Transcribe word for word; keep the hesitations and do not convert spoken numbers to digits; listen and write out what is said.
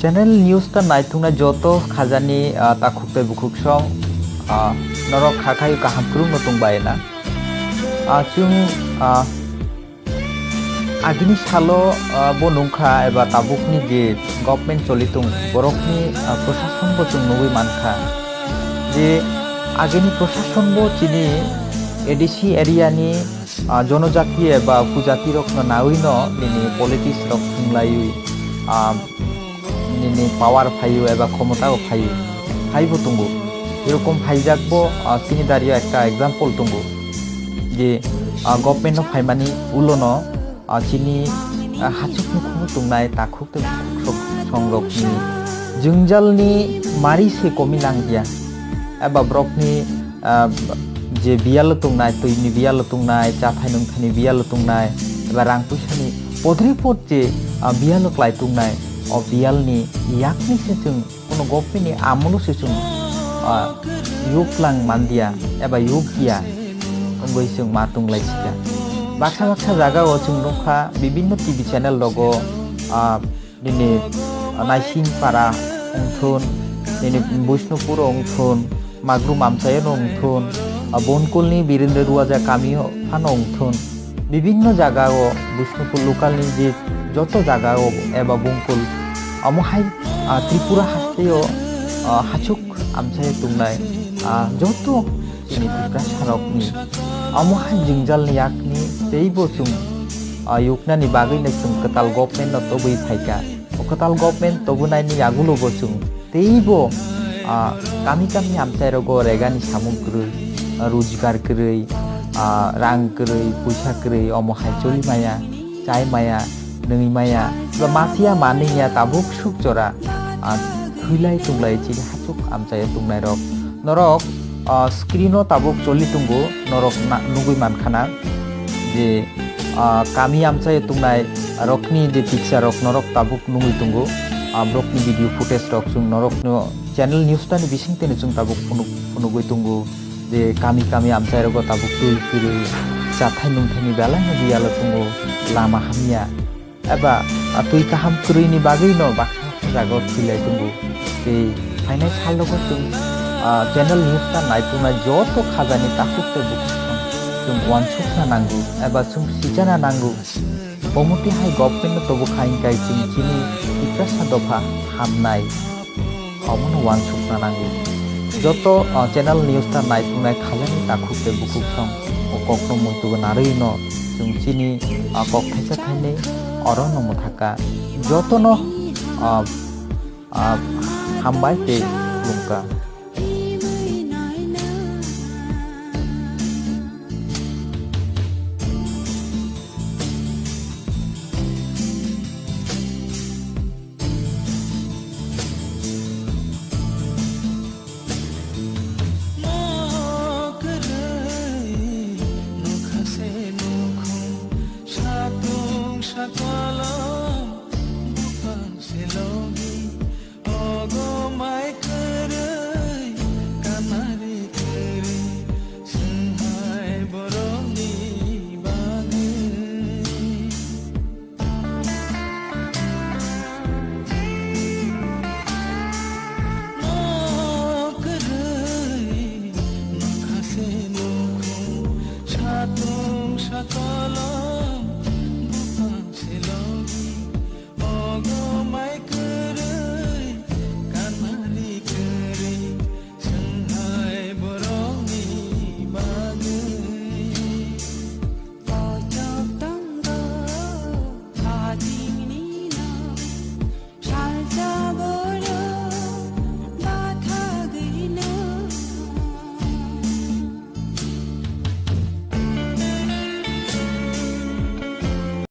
Channel news ta naituknai joto khajani, ah, takhuk tei bukhuk song, ah, norok kha khai kaham kwrwngno tongbai na. Ah, chwng, ah, agini salo, ah, bo nungkha eba tabukni je government cholitung borokni, ah, prosasonbo chwng nugwi mankha je agini prosasonbo chini A D C area ni, ah, jonojati eba upojati rokno nawino nini politics rok thwnglaiwi, ah, nini power phaio eba khomotao phaio, phaibo tongo. Erokom phaijakbo, ah, chini dario ekta example tongo je, ah, government no phaimani ulono, ah, chini, ah, hachukni khungo tongnai takhuk tei bukhuk songrokni jwngjalni mari se komi nangya eba borokni, ah, je biyalo tongnai, twini biyalo tongnai, chathai nungthaini biyalo tongnai eba rang puisani podre pod je, ah, biyalo klai tongnai, o biyalni yakni se chwng kono government ni amolo se chwng, ah, yuklang mandia eba yukya wngwi chwng ma tonglai sika. Baksa baksa jaga o chwng nukha bibinno T V channel rogo, ah, nini, ah, Naising Para wngthun, nini Bishnupur wngthun, Magrum amchaio no wngthun, ah, Bonkulni Birendra Ruaja kamio phano wngthun. Bibinno jaga o Bishnupur local ni je joto jaga o eba Bongkul omo hai, ah, Tripura haste o, ah, hachuk amchai tongnai, ah, joto chini Tiprasa rokni omo hai jwngjal ni yakni teibo chwng, ah, yuknani bagwi no chwng kwtal government no tobwi phaikha. O kwtal government tobwnai ni yagulo bo chwng teibo, ah, kami kami amchai rogo regani samung kwrwi, ah, rojgar kwrwi, ah, rang kwrwi, puisa kwrwi omo hai choli maya, chai maya, nwi maya, ba masiya manwi ya tabuk suk jora, ah, thwilai tunglai chini hachuk amchai tongnai rok. Norok, ah, screen o tabuk choli tongo, norok na-, nugwi mankha na je, ah, kami amchai tongnai rokni je picture rok norok tabuk nugwi tongo. Ah, borokni video footage rok chwng norokno channel news tani bising tene chwng tabuk phunuk-, phunugwi tongo je kami kami amchai rogo tabuk twi kwrwi chathai nungthaini belai no biyalo tongo, lama hamya eba, ah, twi kaham kwrwini bagwi no baksa baksa jaga o thwilai tongo. Tei phainai sal rogo chwng, ah, channel news ta naituknai joto khajani takhuk tei bukhuk chwng uansukna nango eba chwng sichana nango. Omo twi hai government no tobo kha hwnkhe chwng chini Tiprasa dopha hamnai. Omono uansukna nango. Joto, ah, channel news ta naituknai khajani takhuk tei bukhuk song o kokno muitu narwi no chwng chini, ah, kok thaisa thainwi oro no mwthaka. Jotono, ah, ah, hambai tei khulumkha.